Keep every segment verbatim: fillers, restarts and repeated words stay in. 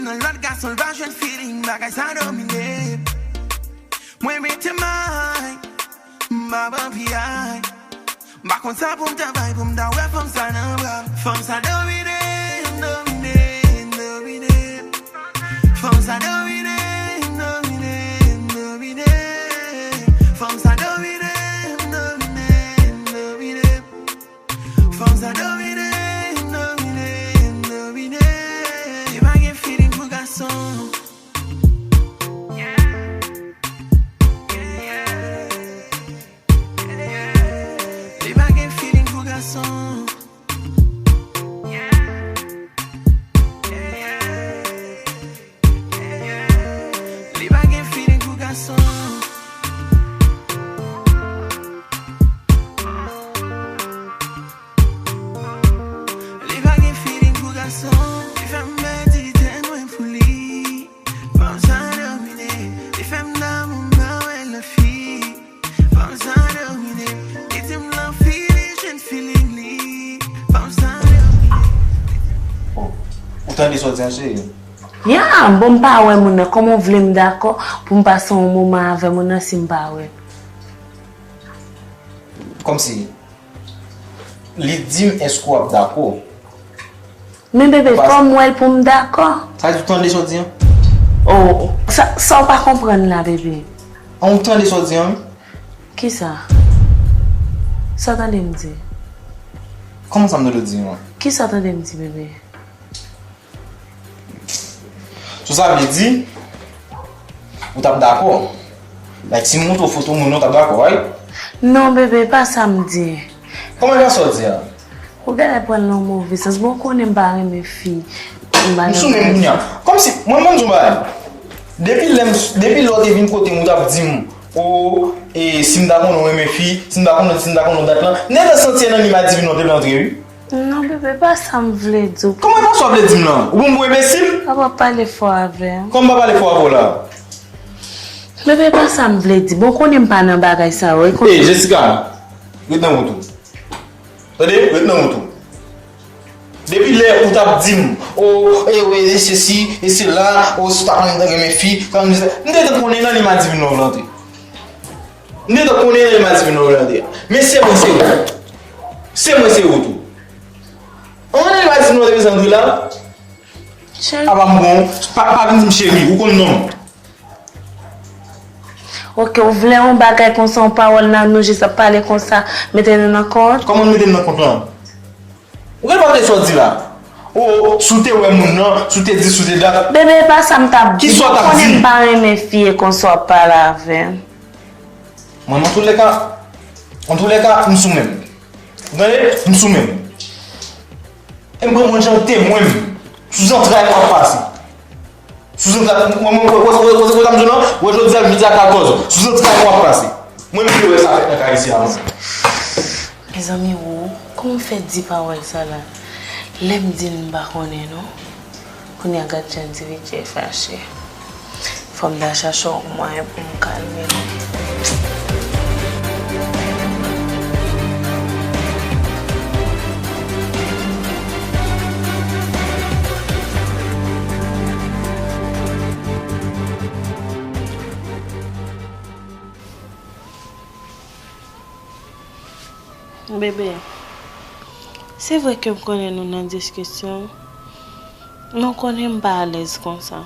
Lòt gason l pa jwenn feeling, bagay sa domine. Mwen mete may, m pa pran piyay. M pa konn sa pou m ta bay, pou m ta wè fanm sa nan bra m. Fanm sa domine, domine, domine. Fanm sa domine, domine, domine. Fanm sa domine, domine, domine. Fanm sa domine, domine, domine. Li pa gen feeling pou gason. Li pa gen feeling pou gason. Li pa gen feeling pou gason. Li pa gen feeling pou gason. Li fè m pèdi tèt mwen pou li. Fanm sa domine, li fè m damou, m pa wè lòt fi. Fanm sa domine, li di m l anvi li jwenn feeling li. Fanm sa domine. Oh, ou tande sa w di an, cheri? Ya, bon, m pa wè moun nan. Kòman w vle m dakò pou m pase yon moman avè moun nan si m pa wè l? Kòmsi, li di m èske w ap dakò. Men bebe, fò m wè l pou m dakò. Sa di w tande sa w di an? Oh, sa, sa w pa konprann la, bebe? An, ou tande sa w di an? Kisa? Sa w tande m di? Kòman sa m tande w di an? Kisa w tande m di, bebe? So sa vle di, ou t ap dakò? Like, si m montre w foto moun nan, ou t ap dakò, right? Non, bebe, pa sa m di. Kòman e pa sa w di a? Ou genlè pran l nan move sans. Bon, ou konnen m pa renmen fi. M pa nan sou menm bagay kounye a. Kòmsi, mwen, mwen di w bagay. Depi lè m, depi lè w te vin kote m, ou t ap di m, o, e, si m ta konnen w renmen fi, si m ta konnen, si m ta konnen dat lan, nèg la santi nan li madiven nan te vle antre, wi. Non, bebe, pa sa m vle di w. Kòman e pa sa w vle di m lan? Ou bon pou enbesil? Papa, pale fò avè m. Kòman m pa pale fò avè w la? Bebe, pa sa m vle di. Bon, konnen m pa nan bagay sa yo. E, Jessica, ret nan wout ou. Tande, ret nan wout ou. Depi lè ou t ap di m, o, e, wi, e sesi, e sela, o, si w ta konnen m ta renmen fi, kòman m di sa, m te konn konnen nan li madiven nan w vle antre. M te konn konnen nan li madiven nan w vle antre. Men se mwen, se ou. Se mwen, se ou tou. An, nan li madiven nan w te bezwen antre la. Cheri. Apa m bon, pa, pa vin di m cheri, ou konn non m. Ok, ou vle yon bagay konsa, yon pawòl nan nou jis ap pale konsa, mete nou nan kont? Kòman nou mete n nan kont lan? Ou genlè pa tande sa w di la? O, si w te wè moun nan, si w te di, si w te dat. Bebe, e pa sa m t ap di. Kisa w t ap di? Ou konnen m pa renmen fi e konsa w ap pale avè m. Mwen, antoulèka, antoulèka, m sou men m. Ou tande? M sou men m. E m pran mwen jan temwen m. Sou zantray mwen w ap pase. Sou zantray, mwen, mwen, wè, wè, wè, wè, wè, wè, wè, jodi a, jodi a katòz. Sou zantray mwen w ap pase. Mwen menm ki wè sa fèt nan kay isi a, mwen. Mezanmi, o, kòman m fè di pawòl sa la? Lè m di n m pa konnen, non. Kounye a, gad jan Dividye fache. Fò m ta chache yon mwayen pou m kalme l. Bebe, se vre ke m konnen nou nan diskisyon, men w konnen m pa alèz konsa.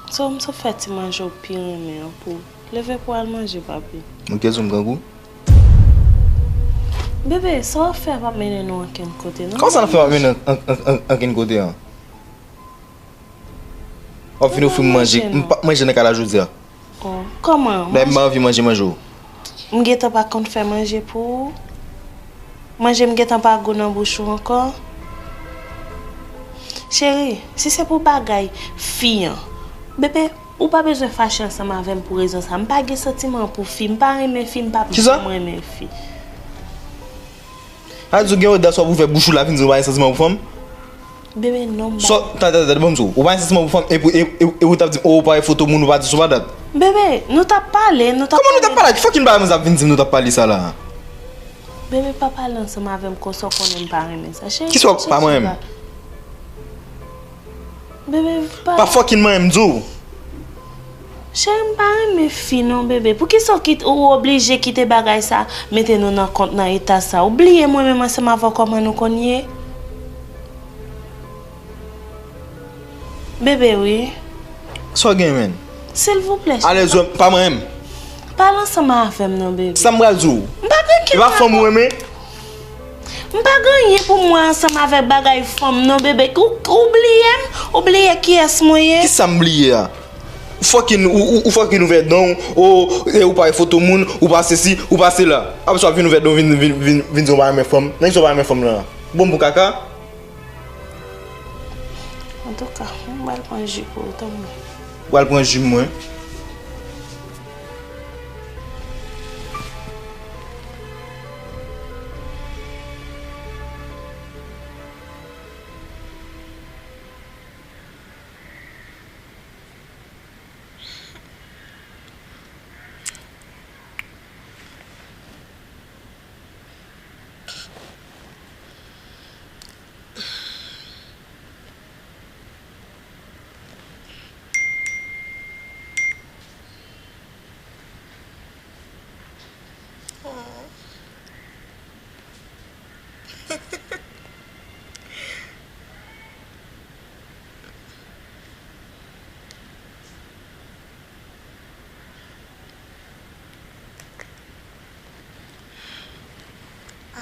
So, m sot fè ti manje w pi renmen an pou w. Leve pou w al manje, papi. Ou te di m grangou? Bebe, sa w ap fè a p ap mennen nou ankenn kote, non. Kòman sa n ap fè p ap mennen an, an, an, an, ankenn kote an? W ap vin ofri m manje. M p ap manje nan kay la jodi a. Oh, kòman? Lè m pa anvi manje, manje w. M gentan pa konn fè manje pou ou. Manje m gentan pa gou nan bouch ou ankò. Cheri, si se pou bagay fi an, bebe, ou pa bezwen fache ansanm avè m pou rezon sa. M pa gen santiman pou fi. M pa renmen fi, m p ap janm renmen fi. Kisa? A di w gen odas w ap ouvè bouch ou la vin di w pa gen santiman pou fanm? Bebe, non, m pa. Sò, tande, tande, tande, ban m di w. Ou pa gen santiman pou fanm, epi, e, e, e ou t ap di m, o, ou pa wè foto moun, ou pa di sa, ou pa dat. Bebe, nou t ap pale, nou t ap pale. Kòman nou t ap pale? Ki fucking bagay moun sa ap vin di m nou t ap pale sa la? Bebe, pa pale ansanm avè m konsa, w konnen m pa renmen sa. Cheri, kisa w pa renmen? Bebe, pa. Pa fucking manyen m, m di w. Cheri, m pa renmen fi non, bebe. Poukisa w kit-, ou oblije kite bagay sa, mete nou nan kont nan eta sa? Ou bliye mwen menm ansanm avè w kòman nou konn ye? Bebe, wi. Sa w gen, menn? Silvouplè, cheri. Alèz, pa manyen m. Pale ansanm avè m non, bebe. Sa m pral di w? M pa gen kè. E pa fanm ou renmen? M pa gen anyen pou mwen ansanm avèk bagay fanm non, bebe. Ou, ou bliye m? Ou bliye kiyès mwen ye? Kisa m bliye a? Fucking, ou, ou, ou fucking ouvè dan w, ou, e ou pa wè foto moun, ou pa sesi, ou pa sela. Apre sa w ap vin ouvè dan w, vin, vin, vin, vin di w pa renmen fanm. Nan kisa w pa renmen fanm lan? Bon pou kaka? Antouka, m pral pran ji pou ou, tanpri. Ou pral pran ji mwen?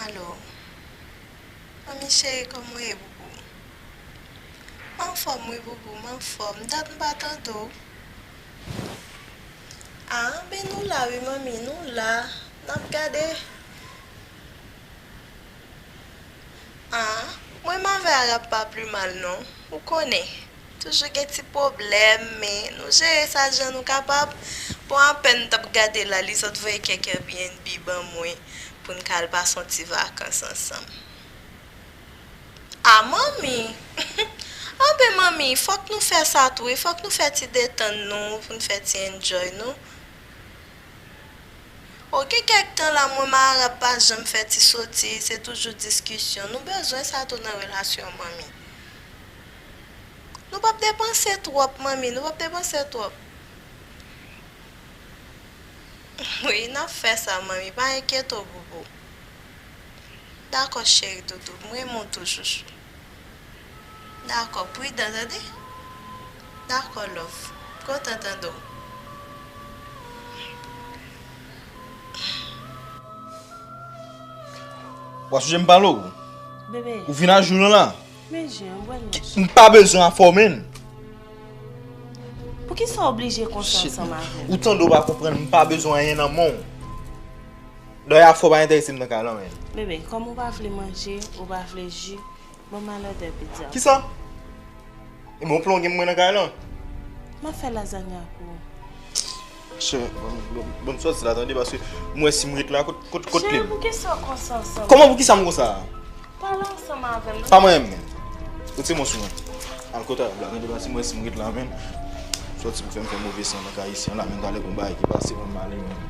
Alo. Manmi cheri, kòman w ye, boubou? M anfòm wi, boubou, m anfòm. Dat m pa tande w. Ah, ben nou la wi, manmi, nou la. N ap gade. Ah, mwen m avè Arab pa pli mal non. Ou konnen, toujou gen ti pwoblèm, men nou jere sa jan nou kapab. Bon, apèn m t ap gade la, li sot voye kèk Airbnb ban mwen pou n ka al pase yon ti vakans ansanm. Ah, manmi! Anben, manmi, fòk nou fè sa tou, wi. Fòk nou fè ti detann nou, pou n fè ti enjoy nou. O, gen kèk tan la, mwen m a Arab pa janm fè ti soti, se toujou diskisyon. Nou bezwen sa tou nan relasyon, manmi. Nou p ap depanse twòp, manmi, nou p ap depanse twòp. Wi, n ap fè sa, manmi, pa enkyete w, boubou. Dakò, cheri doudou, m renmen w tou, chouchou. Dakò, pridan, tande? Dakò, love. Kontan tande w. W ap sonje m pale w? Bebe. Ou vin a jou lan la? Men jan, bwè l non. M pa bezwen afè w, menn. Poukisa w oblije konsa ansanm avè m? Ou tande w pa konprann, m pa bezwen anyen nan men w. Dayè afè w pa enterese m nan kay lan, menn. Bebe, kòm ou pa vle manje, ou pa vle ji, ban m al òdè pizza. Kisa? E bon plan w gen pou mwen nan kay lan? M ap fè lazanya pou ou. Chè, ban m, ban m, ban m sòti la, tande, paske m wè si m ret la, kot, kot, kot kle m? Cheri, poukisa w konsa ansanm? Kòman poukisa m konsa? Pale ansanm avè m. Pa manyen m, menn. Retire men w sou mwen. Al kote Arab la, tande, paske m wè si m ret la, menn. Sòti pou fè m fè move san nan kay isi an la, menn, talè gon bagay ki pase, mwen m ale, menn.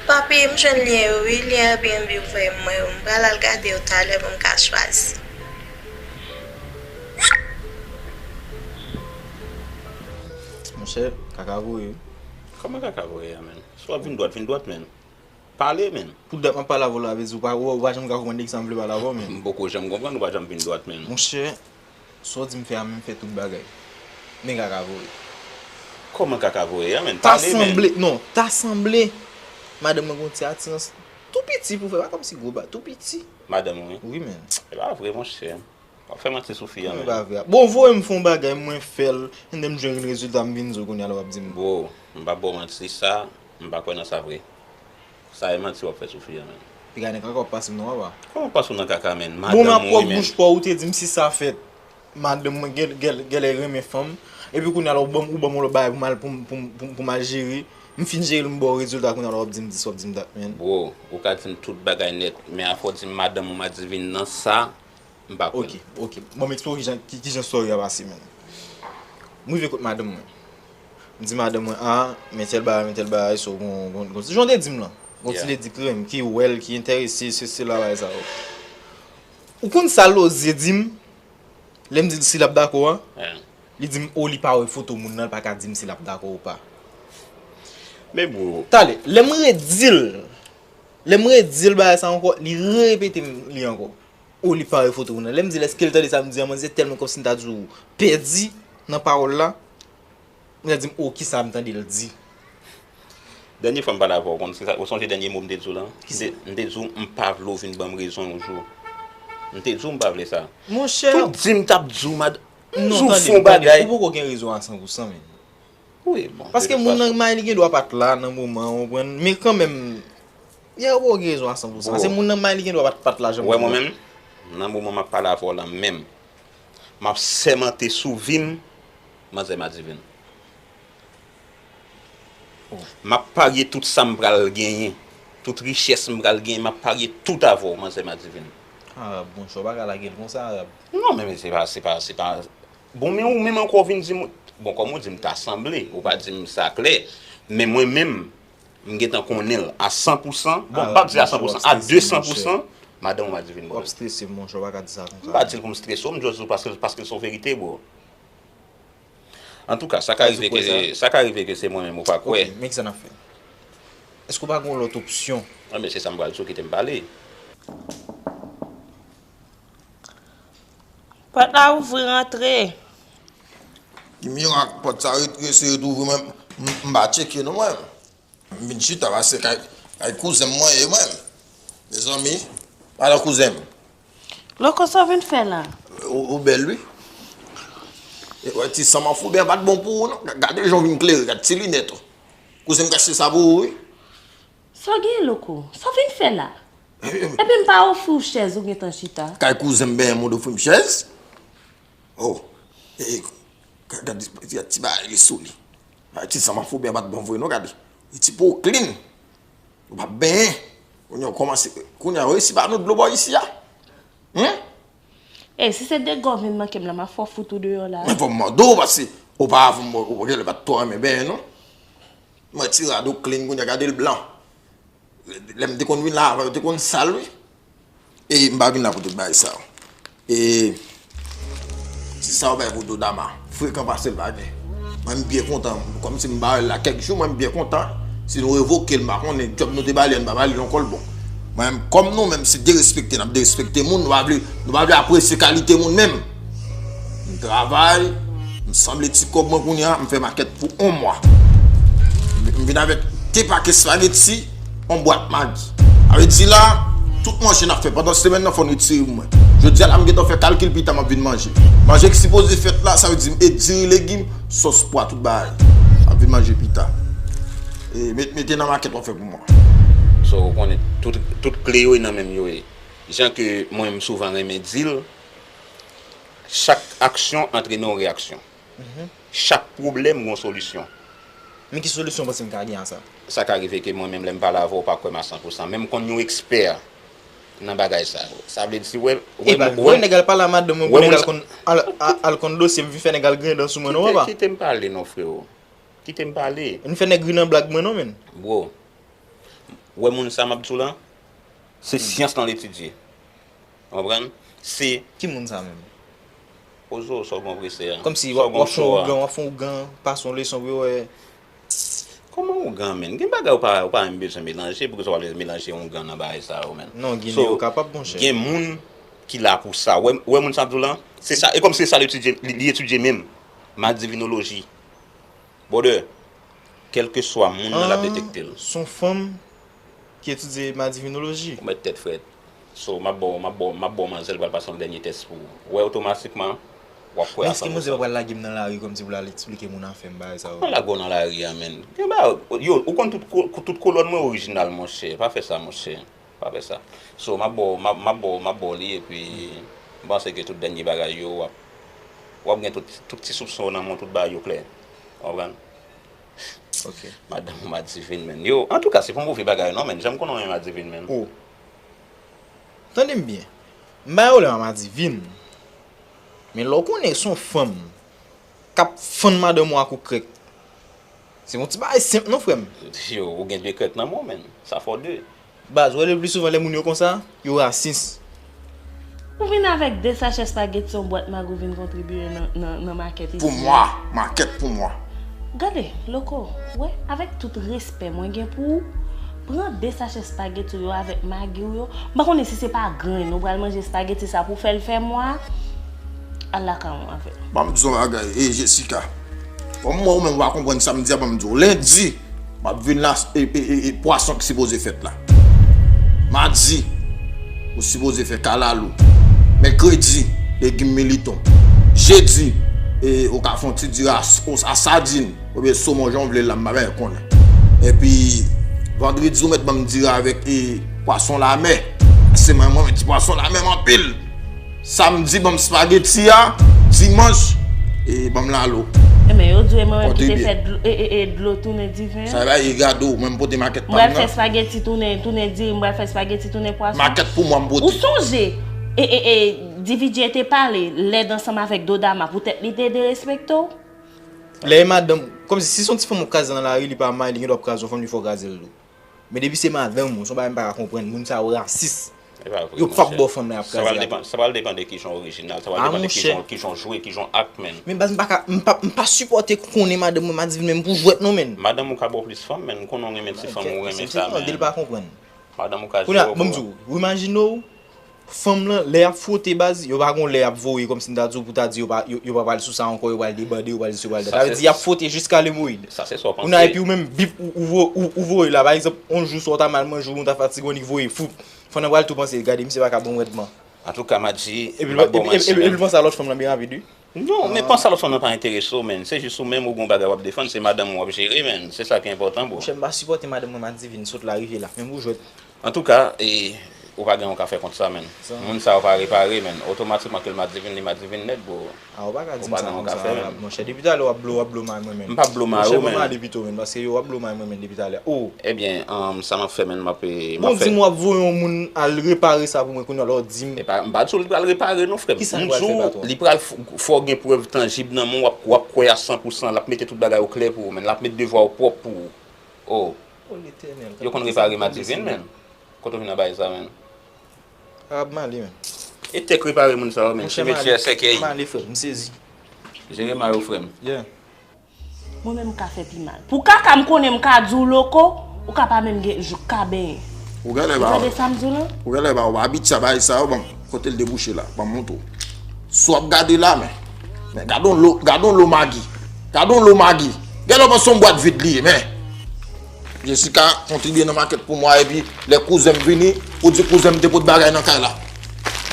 Papi, m jwenn lyen yo wi, lyen Airbnb ou voye m mwen yo. M pral al gade yo talè pou m ka chwazi. Monchè, kaka voye wi. Kòman kaka voye a, menn? Si w ap vin dwat, vin dwat, menn. Pale, menn. Pou dat m ap pale avè w la, vle di ou pa, ou, ou pa janm ka konprann de kisa m vle pale avè w, menn. M poko janm konprann, ou pa janm vin dwat, menn. Monchè, sa w di m fè a, menm fè tout bagay. Men kaka voye. Kòman kaka voye a, menn? Pale, menn. Ta sanble, non, ta sanble madanm mwen gon ti atirans tou piti pou fè, pa kòmsi gwo ba, tou piti. Madanm ou, wi? Wi, menn. E pa vre, monchè. W ap fè manti sou fi an, menn. Kòman pa vre a? Bon, voye m fè yon bagay, mwen fè l, and then m jwenn rezilta, m vin di w kounye a la w ap di m. Bro, m p ap ba w manti, sa, m pa kwè nan sa vre. Sa e manti w ap fè sou fi an, menn. Piga nèg kaka w ap pase m nan papa. Kòman w pase w nan kaka, menn? Bon, madanm ou, wi, menn. Bouch pa w, ou te di m si sa fèt, madanm mwen gèl, gèl, gèlè renmen fanm. Epi kounye a la, ou ban m, ou ban m yon lòt bagay pou m al, pou m, pou m, pou m, pou m al jere. M fin jere l, m ba w rezilta, kounye a la, w ap di m dis, w ap di m dat, menn. Bro, ou ka di m tout bagay nèt, men afè w di m madanm ou madivin nan, sa, m pa kwè. Ok, ok. Bon, m eksplike kijan, ki, kijan story a pase, menn. M rive kot madanm mwen. M di madanm mwen, ah, men tèl bagay, men tèl bagay, so, gon, gon, gon, jan w te di m lan. Gon ti lady ki renmen, ki wè l, ki enterese, se, se la bagay sa yo. Ou konn sa Lozye di m? Lè m di l si l ap dakò a, li di m, o, li pa wè foto moun nan, l pa ka di m si l ap dakò ou pa. Men bro. Talè, lè m redi l, lè m redi l bagay sa ankò, li repete m li ankò. O, li pa wè foto moun nan. Lè m di l èske l tande sa m di an, manzè tèlman kòmsi m ta di w pèdi nan pawòl la. Li di m, o, kisa m tande l di? Dènye fwa m pale avè w, konn kisa, ou sonje dènye mo m te di w lan? M te di w m pa vle w vin ban m rezon yon jou. M te di w m pa vle sa. Monchè. Tou di m t ap di w mad. M di w fon bagay. Ou poko gen rezon a san pou san, men. Wi, bon. Paske moun nan may li gen dwa pa t la nan moman an, ou konprann? Men kanmenm, yeah, ou poko gen rezon a san pou san. Paske moun nan may li gen dwa pa t la jan. Ou wè mwen menm, nan moman m ap pale avè w lan menm, m ap sèmante sou vi m, manzè Madivin. M ap parye tout sa m pral genyen, tout richès m pral genyen, m ap parye tout avè w, manzè Madivin. Arab, monchè, ou pa ka lage l konsa, Arab. Non, men se pa, se pa, se pa. Bon, men ou menm ankò w vin di m, bon, kòm ou di m ta sanble, ou pa di m sa klè, men mwen menm, m gentan konnen l a san pou san, bon, m p ap di a san pou san, a de san pou san, madanm ou Madivin. W ap strese m, monchè, ou pa ka di sa konsa. M pa di l pou m strese w, m just di w paske, paske l se yon verite, bro. Antouka, sa ka rive ke, sa ka rive ke se mwen menm ou pa kwè. Ok, men kisa n ap fè? Èske w pa gen yon lòt opsyon? Anben, se sa m pral di w, kite m pale. Pòt la ouvri, rantre. Ki mirak pòt sa ret resi ret ouvri mwen, m pa tcheke non mwen. M vin chita pase kay, kay kouzen m mwen ye mwen. Mezanmi, madan kouzen m. Loko, sa w vin fè la? Ou, ou bèl wi. E wè ti san m an foube an pa t bon pou ou non. Gade jan w vin klere, gad ti linèt ou. Kouzen m kache sa pou ou wi. Sa w gen Loko? Sa w vin fè la? Epi m pa ofri w chèz ou gentan chita. Kay kouzen m benyen moun ofri m chèz? Oh, e, gad, gad ti bagay li sou li. Bagay ti san m an foube an pa t bon vre non gade. Li ti po clean. Ou p ap benyen. Kounye a w kòmanse, kounye a w resi ba nou dlo bò isi a. Humm? Ey, si se dega w vin manke m la, m ap fè w fout ou deyò la. Men fò m mande w, paske oparavan ou genlè pa t twò renmen benyen non. M wè ti rad ou clean, kounye a gade l blan. Lè m te konn vin la avan, yo te konn sal wi. E m pa vin la pou tout bagay sa yo. E ti sa yo bay pou Dodama, frekan pase l pa gen. Mwen m byen kontan, kòmsi m ba l la kèk jou, mwen m byen kontan. Si nou revoke l, m pa konnen, djòb nou te ba li an, n pa ba li l ankò l bon. Mwen menm, kòm nou menm se derespekte n ap derespekte moun, nou pa vle, nou pa vle apresye kalite moun menm. M travay, m sanble ti kòb mwen kounye a, m fè makèt pou yon mwa. M vin avèk de pake espageti, yon bwat magi. Sa vle di la, tout manje n ap fè pandan semèn nan fò n retire pou mwen. Jodi a la m gentan fè kalkil pita m ap vin manje. Manje k sipoze fèt la, sa vle di m e diri, legim, sòs pwa, tout bagay. M ap vin manje pita. E met, mete nan makèt w ap fè pou mwen. So ou konnen tout, tout kle yo e nan men m yo ye. Jan ke mwen m souvan renmen di l, chak aksyon antrene yon reyaksyon. Chak pwoblèm gon solisyon. Men ki solisyon w panse m ka gen a sa? Sa ka rive ke mwen menm lè m pale avè w pa kwè m a san pou san, men m konn yon ekspè nan bagay sa yo. Sa vle di wè, wè, wè nèg al pale a madanm mwen pou nèg al konn al, al, al konn dosye m vin fè nèg al griyen dan sou mwen non papa. Kite m pale non freo. Kite m pale. Vin fè nèg ri nan blag mwen non menn. Bro. Wè moun sa m ap di w lan, se syans lan l etidye. Ou konprann? Se. Ki moun sa menm? Poze w sa w gen vre se a. Kòmsi w ap fè yon ougan, w ap fè yon ougan, pase yon leson pou yo wè. Kòman ougan menn? Gen bagay ou pa, ou pa menm bezwen melanje, poukisa w ap melanje ougan nan bagay sa yo menn? Non, Ginen yo kapab monchè. Gen moun ki la pou sa. Wè, wè moun sa ap di w lan? Se sa, e kòmsi se sa l etidye, li, li etidye menm. Madivinoloji. Brother, kèlkeswa moun nan l ap detekte l. Se yon fanm ki etidye madivinoloji. Ou mèt tèt frèt. So, m ap ba w, m ap ba w, m ap ba w manzè l pral pase yon dènye tès pou ou. Wè otomatikman, w ap kwè a san pou san. Men èske manzè pa pral lage m nan lari kòmsi pou l al eksplike moun afè m bagay sa yo? Mwen lage w nan lari a, menn. Gen bagay, yo, ou konn tout, tout kolòn mwen orijinal, monchè. Pa fè sa, monchè. Pa fè sa. So, m ap ba w, m ap, m ap ba w, m ap ba w li, epi m panse ke tout dènye bagay yo, w ap, w ap gen tout, tout ti soupson yo nan men w, tout bagay yo klè. Ou konprann? Ok. Madanm ou Madivin, menn. Yo, antouka, se pa yon move bagay, non, menn. Jan m konnen w renmen Madivin, menn. Oh. Tande m byen. M bay ou lè a Madivin. Men lè w konnen se yon fanm k ap fann madanm ou ak ou krèk. Se yon ti bagay senp non, frè m. Yo, ou gen de krèk nan men w, menn. Sa fè w de. Baz, ou wè le pli souvan lè moun yo konsa, yo rasis. Ou vin avèk de sachè spaghetti yon bwat magi ou vin kontribye nan, nan, nan makèt isi. Pou mwa, makèt pou mwa. Gade, Loko, wè, avèk tout respè mwen gen pou ou, pran de sachè spaghetti ou yo avèk magi ou yo. M pa konnen si se pa grenn ou pral manje spaghetti sa pou fè l fè mwa. Al lakay ou avè l. Ban m di w yon bagay, e Jessica. Bon, mwen ou menm ou pa konprann sa m di a, ban m di w. Lendi, m ap vin la, e, e, e, e pwason ki sipoze fèt la. Madi, ou sipoze fè kalalou. Mèkredi, legim militon. Jedi, e, ou ka fè yon ti diri a, a sadin, oubyen somon jan w vle la, m pa byen konnen. Epi, vandredi, ou mèt ban m diri avèk, e, pwason lamè. Se mwen, mwen, ti pwason lamè m anpil. Samdi, ban m spaghetti a. Dimanch, e, ban m lalo. Enben, yo di w e mwen menm ki te fè dlo, e, e, e, dlo tounen diven. Sa va, e gade w, mwen m pote makèt pa m nan. M pral fè spaghetti tounen, tounen diri, m pral fè spaghetti tounen pwason. Makèt pou mwen m pote. Ou sonje, e, e, e, D V J te pale, lèd ansanm avèk Dodama, poutèt li te derespekte w? Lè e madanm, kòmsi si se yon ti fanm w ap kraze nan lari, li pa may, li gen dwa ap kraze yon fanm, li fè w kraze l tou. Men depi se madanm ou, se yon bagay m pa ka konprann. Moun sa yo rasis. Yo p ap ba w fanm nan y ap kraze a. Sa pral depann, sa pral depann de kijan w orijinal, sa pral depann de kijan, kijan w jwe, kijan w act, menn. Men baz, m pa ka, m pa, m pa sipòte konnen madanm mwen Madivin menm pou jwèt non, menn. Madanm ou ka ba w plis fanm, menn. M konnen w renmen ti fanm ou renmen sa, menn. Madanm ou ka jere w. Kounye a, ban m di w, ou imajine w, fanm lan, lè y ap fwote baz, yo pa gon lè y ap voye kòmsi m ta di w pou ta di yo pa, yo, yo pa pral sou sa ankò, yo pral debande, yo pral di si, yo pral dat. Sa vle di y ap fwote jiska lemoyid. Sa se sa w panse. Kounye a, epi ou menm, bip, ou, ou vo-, ou, ou voye la. Pa egzanp, yon jou, swa w ta mal manje, oubyen w ta fatige, w annik voye, foup. Fanm nan pral tou panse, gade, misye pa ka ban m rèdman. Antouka, Madji, m ap ba w manti, menn. Epi, epi, epi, epi l panse a lòt fanm nan byen rapid, wi. Non, men panse a lòt fanm nan pa enterese w, menn. Se jis ou menm, ou gen yon bagay w ap defann, se madanm ou w ap jere, menn. Se sa ki enpòtan, bro. Monchè, m pa sipòte madanm mwen Madivin sot la rive la. Menm pou jwèt. Antouka, e, ou pa gen yon ka fè kont sa, menn. Moun sa yo pa repare, menn. Otomatikman ke l Madivin, li Madivin nèt, bro. A, ou pa ka di m sa konsa, monchè. Depi talè w ap blo, w ap blo may mwen, menn. M p ap blo may ou, menn. Monchè, ban m ale pito, menn, paske yo ap blo may mwen, menn, depi talè. Oh! Ebyen, um, sa m ap fè, menn, m ap, e, m ap fè. Bon, di m w ap voye yon moun al repare sa pou mwen, kounye a la w di m. E pa, m pa di w li pral repare non, frè m. Kisa l pral fè, patwon? M di w, li pral f-, fè w gen prèv tanjib nan men w, w ap, w ap kwè a san pou san, l ap mete tout bagay oklè pou ou, menn. L ap met devwa w pwòp pou ou. Oh. Oh, Letènèl, yo konn repare Madivin, menn. Kote w vin nan bagay sa, menn? Arab m ale, menn. E tèk repare moun sa yo, menn. Monchè, m ale. Simetyè sèkèy. M ale, frè m, m sezi. Jere may ou, frè m. Yeah. Mwen menm, m ka fè pi mal. Pou kaka, m konnen m ka di w Loko, ou ka pa menm gen jou k ka benyen. Ou genlè ba. Ou tande sa m di w lan? Ou genlè ba, ou pa abitye a bagay sa yo, ban m. Kote l debouche la? Ban m montre w. Si w ap gade la, men. Men gade yon lo, gade yon lo magi. Gade yon lo magi. Genlè w panse yon bwat vid li ye, men. Jessica kontribye nan makèt pou mwa, epi lè kouzen m vini, ou di kouzen m te pot bagay nan kay la.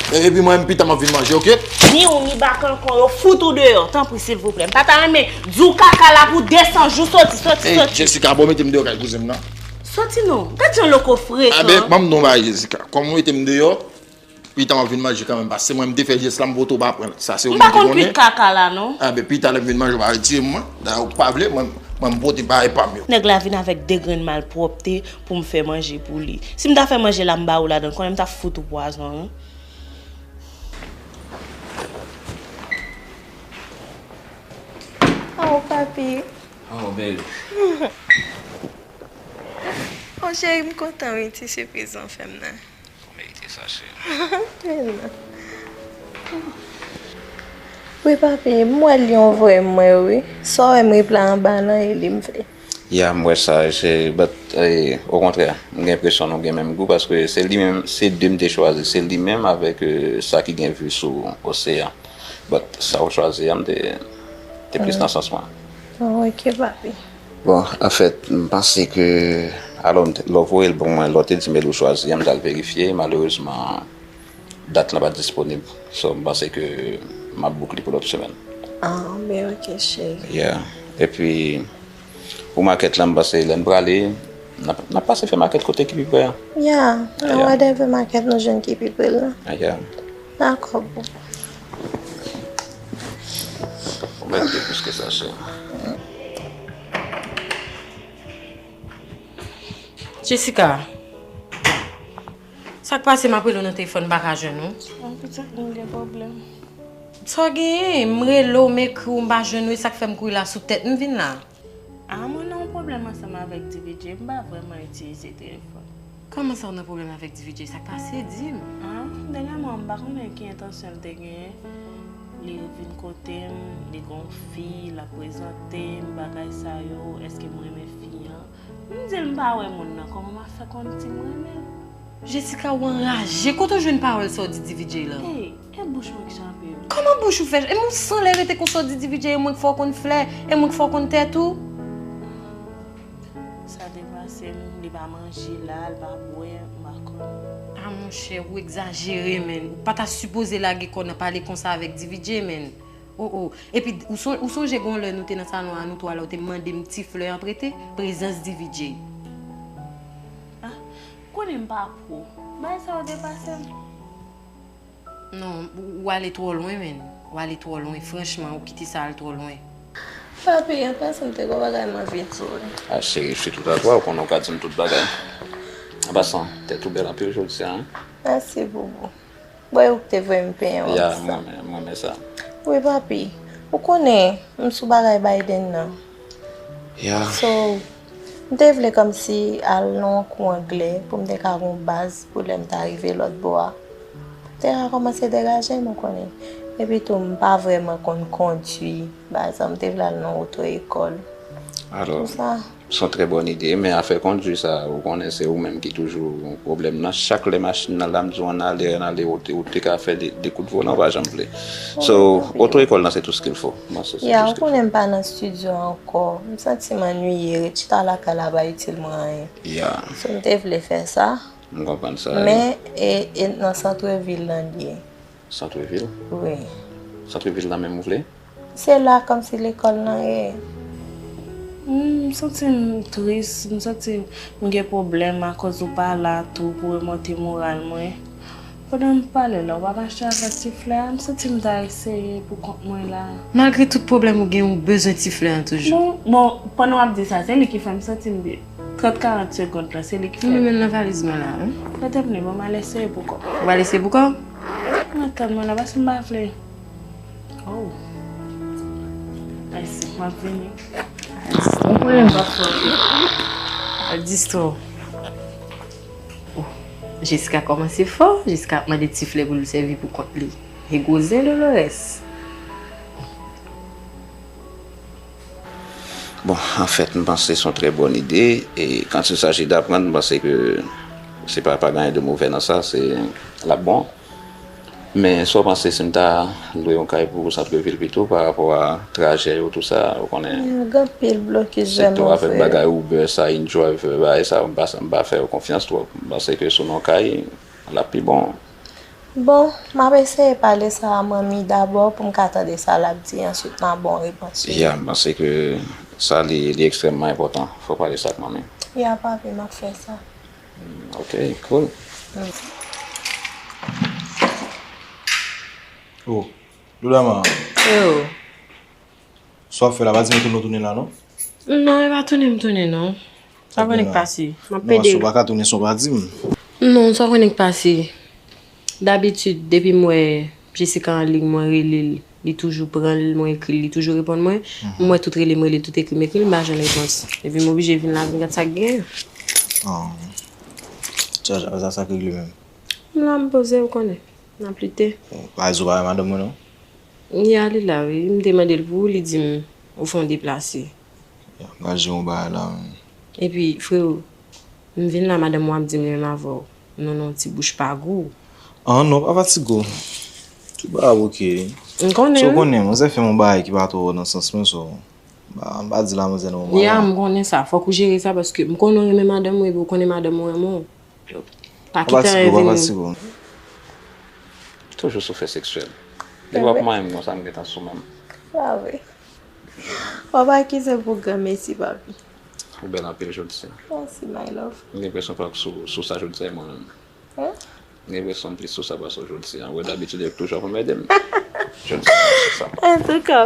E, epi mwen menm pita m ap vin manje, oke? Ni ou, ni bak ankò, yo fout ou deyò, tanpri, silvouplè. M pa ta renmen di w kaka la pou de san jou, soti, soti, soti. Ey, Jessica, bon, mete m deyò kay kouzen m nan. Soti non, gad jan Loko frekan. Enben, ban m di w yon bagay, Jessica. Kòm ou mete m deyò, pita m ap vin manje kanmenm, paske se mwen m te fè jès la, m pote w pa pran l. Sa se ou menm ki konnen. M pa konn kwit kaka la, non. Enben, pita lè m vin manje, w pa retire m, mwen. Dayè, ou pa vle, mwen, mwen m pote bagay pa m yo. Nèg la vin avèk de grenn malpwòpte pou m fè manje pou li. Si m ta fè manje la, m ba ou ladan l, konnen m t ap fout ou pwazon, wi. Oh, papi. Oh, baby. Oh, cheri, m kontan, wi, ti sipriz ou fè m nan. Ou merite sa, cheri. Men non. Wi, papi, m wè l yon vre mwen, wi. Sa w wè m repla anba lan, e li m vle. Ya, m wè sa, cheri, but, eh, okontrè, m gen enpresyon nou gen menm gou, paske se li menm, se de m te chwazi, se li menm avèk, eh, sa ki gen vi sou oseyan. But sa w chwazi a, m te, te plis nan sans mwen. Oh, ok, papi. Bon, anfèt, m panse ke, alò, m te, lè w voye l ban mwen, lè w te di m e l ou chwazi a, m t al verifye, malerezman, dat lan pa t disponib. So, m panse ke m ap book li pou lòt semèn. Ah, ben ok, cheri. Yeah. Epi, pou makèt la, m panse lè n prale, n ap, n ap pase fè makèt kote ki pi pre a. Yeah, nan whatever makèt nou jwenn ki pi pre la. Ah, yeah. Dakò, boo. Ou mèt gen plis ke sa, cheri. Jessica, sa k pase m ap rele w nan telefòn, m pa ka jwenn ou? Ah, pitit, m gen pwoblèm. Sa w genyen? M rele w, m ekri w, m pa jwenn ou, e sa k fè m kouri la sou tèt m vin la. Ah, mwen non, Ansanm avèk D V J, m pa vrèman itilize telefòn. Kòman sa w nan pwoblèm avèk D V J? Sa k pase? Di m. Ah, dènyèman, m pa konnen ki entansyon l te genyen. Li vin kote m, li gon fi, l ap prezante m, bagay sa yo, èske m renmen fi an? M di l m pa wè moun nan, kòman m ap fè konn si m renmen l? Jessica, ou anraje. Kote w jwenn pawòl sa w di D V J lan? Hey, e bouch mwen k chape m. Kòman bouch ou fè? E m wi san lè rete konsa w di D V J, e mwen k fè w konn flè, e mwen k fè w konn tèt ou? Sa depase m, li pa manje la, li pa bwè, m pa konn. Ah, monchè, ou egzajere, menn. Ou pa ta sipoze lage kò nan pale konsa avèk D V J, menn. Oh, oh. Epi, ou, son, ou sonje gon lè nou te nan salon a, nou twa la, ou te mande m ti flè an prete? Prezans D V J. Ah, konnen m pa pwo. Bagay sa yo depase m. Non, ou, ou ale twò lwen, menn. Ou ale twò lwen, franchman, ou kite sa al twò lwen. Papi, an pasan m te gon bagay m anvi di w wi. Ah, cheri, je suis tout à toi, ou konnen ou ka di m tout bagay. An pasan, tèt ou bèl anpil jodi a, hein? Mèsi, boubou. Bon, e ou ki te voye m penyen w Ya, sa. Mwen menm, mwen menm sa. Wi, papi. Ou konnen, m sou bagay Biden nan. Ya. So, m te vle kòmsi al nan yon kou anglè pou m te ka gon baz pou lè m ta rive lòt bò a. Te ka kòmanse degaje m, ou konnen. Epi tou, m pa vrèman konn kondwi. Bagay sa, m te vle al nan oto ekòl. Alò, Tou sa. Se yon trè bòn ide, men afè kondwi sa, ou konnen se ou menm ki toujou gon pwoblèm nan. Chak lè machin nan la, m di w ann ale, ann ale, ou te, ou te ka fè de, de kout volan, ou pa janm vle. So, oto ekòl nan, c'est tout ce qu'il faut. Mwen, se, se Ya, tout ou ce qu'il faut. Konnen m pa nan estidyo ankò. M santi m annuiye, ret chita lakay la pa itil mwen anyen. Ya, So, m te vle fè sa. M konprann sa. Men, e, e nan santrevil lan li ye. Santrevil? Wi. Santrevil la menm ou vle? Se la kòmsi lekòl lan ye. Hmm, m santi m tris, m santi m gen pwoblèm akoz ou pa la tou pou remonte moral mwen. Pandan m pale la, w ap mache avèk ti flè a, m santi m ta eseye pou kont mwen la. Malgre tout pwoblèm ou gen, ou bezwen ti flè an toujou. Bon, bon, pandan w ap di sa, se li ki fè m santi m byen. Trant karant segond lan, se li ki fè M m. met l nan valiz mwen la, wi. Mete m li, bon, m al eseye pou kò. Ou va lese pou kò? Mwen tann mwen la, paske m pa vle. Oh. Mèsi, m ap vini. Ou konnen m pa fò anpil. Al distro. Oh. Jessica kòmanse fò. Jessica ap mande ti flè pou l sèvi pou kont li. E gwo zen Dolores. Bon, anfèt, m panse se yon trè bòn ide. E quand il s'agit d'apprendre, m panse ke se pa, pa gen anyen de movè nan sa, se l ap bon. Men sa w panse si m ta lwe yon kay pou santrevil pito pa rapò a trajè yo, tou sa, ou konnen. Gen anpil blokis Sètè vrèman avèk vre. Bagay Uber sa, InDriver, bagay sa, m pa, m pa fè yo konfyans twòp. M panse ke sou non kay, l ap pi bon. Bon, m ap eseye pale sa a manmi dabò pou m ka tande sa l ap di, answit m a ba w repons li. Ya, m panse ke sa li, li ekstrèmman enpòtan. Fò w pale sa ak manmi. Ya, papi, m ap fè sa. Ok, cool. Oh, Doudama, Yo. sa w ap fè la, pa di m tou nou tounen la, non? Non, e pa tounen m tounen, non. Sa konnen k pase. M ap Non, pede. Si w pa ka tounen san w pa di m. Non, sa konnen k pase. Dabitid, depi m wè Jessica an liy, mwen rele l. Li toujou pran l, mwen ekri l, li toujou reponn mwen. M wè tout rele m, rele, tout ekri m, ekri l, m pa jwenn repons. Epi m oblije vin la, vin gad sa k genyen. Oh. Sa, sa, sa k regle menm? M la, m poze, ou konnen. M ap lite. Bon, pa di w pa wè madanm mwen, non? Li ale la, wi. M te mande l pou ou, li di m, ou fè yon deplase. Ya, m pral jere yon bagay la, men. Epi, freo, m vin la, madanm ou ap di m li menm avè w. Non, non, ti bouch pa gou. Ah, non, pa fatige w. Tout bagay ap oke. M konnen, So, wi. Konnen, manzè fè m yon bagay ki pa twò nan sans mwen, so, m pa, m pa di la manzè nan moman Ya, la. m konnen sa. Fòk ou jere sa, paske m konnen w renmen madanm ou, epi w konnen madanm ou renmen w. Pa Pa kite fatige anyen w, pa vin. Fatige w. Toujou sou fè seksyèl. Depi w ap manyen m konsa, m gentan sou menm. Pa vre. W ap akize m pou granmesi, papi. Ou bèl anpil jodi a. Mèsi, my love. M gen enpresyon fòk sou, sou sa jodi a, mwen menm. Hein? M gen enpresyon m plis sou sa pase w jodi a. Ou wè, dabitid, yo toujou ap anmède m. Jodi a, se sa. Antouka,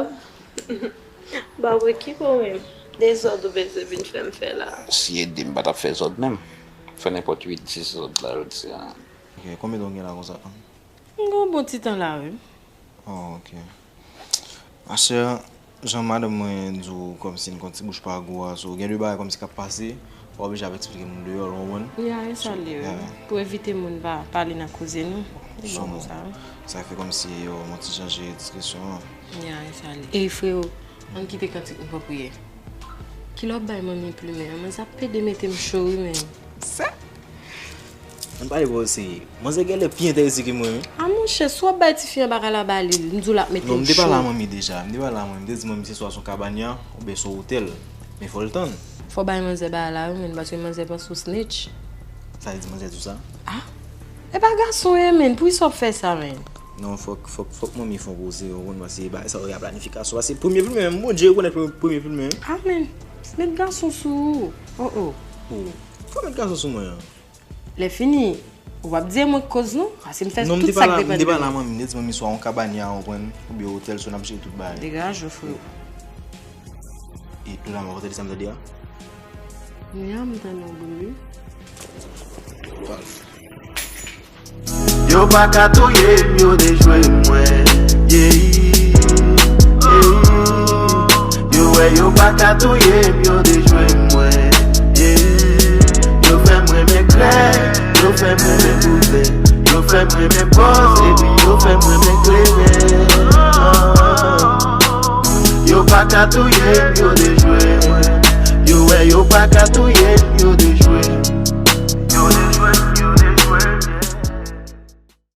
ba mwen ki pwoblèm? Dezòd ou bezwen vin fè m fè la? Si e de m pa t ap fè zòd menm. Fè nenpòt uit, dis zòd la jodi a. Ok, konbyen tan w gen la konsa? M gen yon bon ti tan la, wi. Oh, ok. Machè, Jan madanm mwen di w kòmsi n gon ti bouch pa gou a, so gen de bagay kòmsi k ap pase, w oblije ap eksplike moun deyò, w konprann? Ya, e sa l ye, wi. Pou evite moun pa pale nan koze nou. Li bon konsa, wi. Sa fè kòmsi yo, m ti chanje diskisyon an. Ya, e sa l ye. Ey, frewo, ann kite kantik nou pran priyè. Kilè w ap bay manmi plimen an? Manzè ap pede mete m cho, wi, men. Sa? Ann pale pou w serye. Manzè genlè pi enterese ke mwen, wi. A monchè, si w ap bay tifi an bagay la, ba li l. M di w l ap mete m cho. Non, m te pale a manmi deja. M te pale a manmi. M te di manmi se swa sou kabanya oubyen sou otèl. Men fò l tann. Fò bay manzè bagay la, wi, men, paske manzè panse w snitch. Sa vle di manzè di w sa? Ah! E pa gason w ye, men. Poukisa w ap fè sa, men? Non, fòk, fòk, fòk manmi fè yon koze, w konprann, paske bagay sa yo gen planifikasyon. Paske premye plimen, menm Bondye rekonèt premye plimen. Ah, men. Met gason sou ou. Oh, oh. Fò met gason sou mwen an. Lè fini, ou p ap di e mwen k koz non, paske m fè tout sa k depann de mwen. Non, m te pale a manmi, m te di manmi swa yon kabanya, w konprann, oubyen otèl, so n ap jere tout bagay. Degaje w, frewo. E la, mwen kontan de sa m tande a. Wi, a, m tande yon bri, wi. Pale. Yo pa ka touye m, yo dejwe mwen. Yeah, yeah. Yo wè yo pa ka touye m, yo dejwe mwen. Yeah. Yo fè m renmen klè, yo fè m renmen koulè. Yo fè m renmen pòz, epi yo fè m renmen kleren. Ah. Yo pa ka touye m, yo dejwe mwen. Yo wè yo pa ka touye m, yo dejwe